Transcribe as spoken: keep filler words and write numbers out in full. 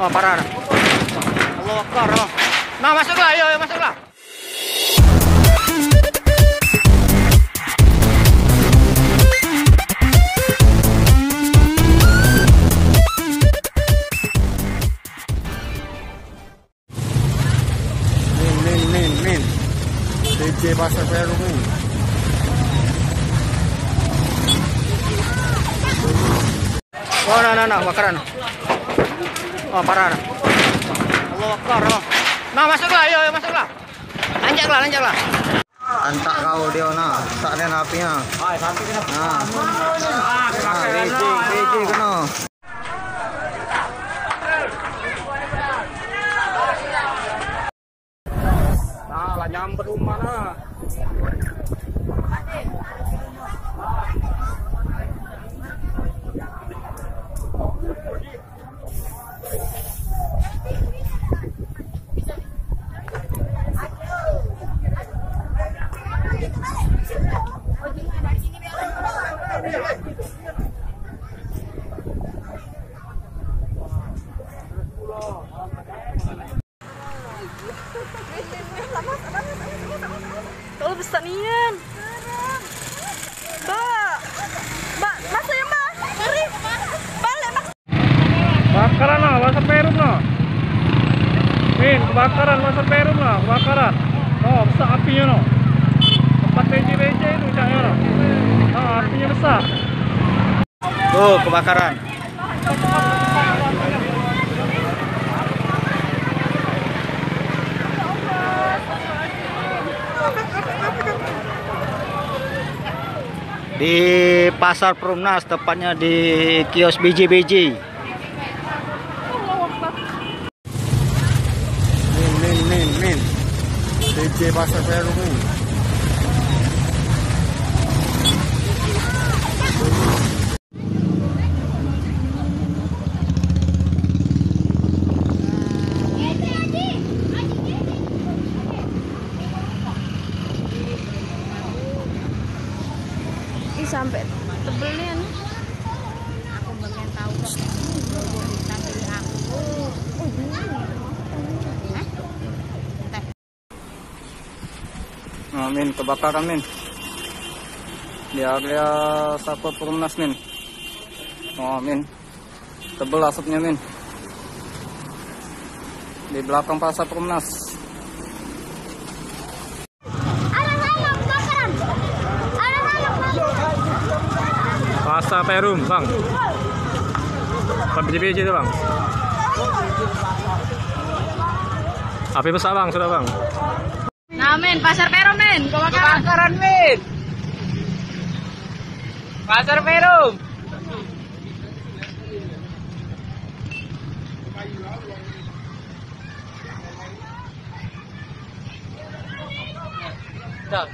Oh, parah. Allahu Akbar, oh. Nah, masuklah, ayo, ayo, masuklah. Min, min, min, min. D J Pasar Perum, min. Oh, nah, nah, nah, bakaran. Oh, parah. Allahu Akbar, oh. Nah, masuklah, ayo, ayo, masuklah. Lanjaklah, lanjaklah. Antak kau dia, nah, rusak nian apinyo. Nah. Nah, B J, B J kena. Nah, lah nyampe rumah, nah. Kalau besak nian. Mbak. Mbak, masuk ya, Mbak. Mari. Balik, Mbak. Kebakaran lah, Pasar Perum lah. Min, kebakaran Pasar Perum lah, kebakaran. Oh, besak apinyo no. Tempat B J B J itu caknyo no. Oh, apinyo besak. Oh, kebakaran. Di Pasar Perumnas, tepatnya di kios B J B J. Min, min, min, min. D J Pasar Perum, min. Ih, sampai tebel nian. Aku pengen tahu dong. Kita pilih aku. Hah? Nah, min, kebakaran, min. Di area Sapor Perumnas, min. Oh, min. Tebel asapnyo, min. Di belakang Pasar Perumnas. Pasar Perum, Bang. Bukan B J B J itu, Bang. Api besak, Bang, sudah, Bang. Nah, min, Pasar Perum, min. Kebakaran. Kebakaran, min. Pasar Perum. Dah.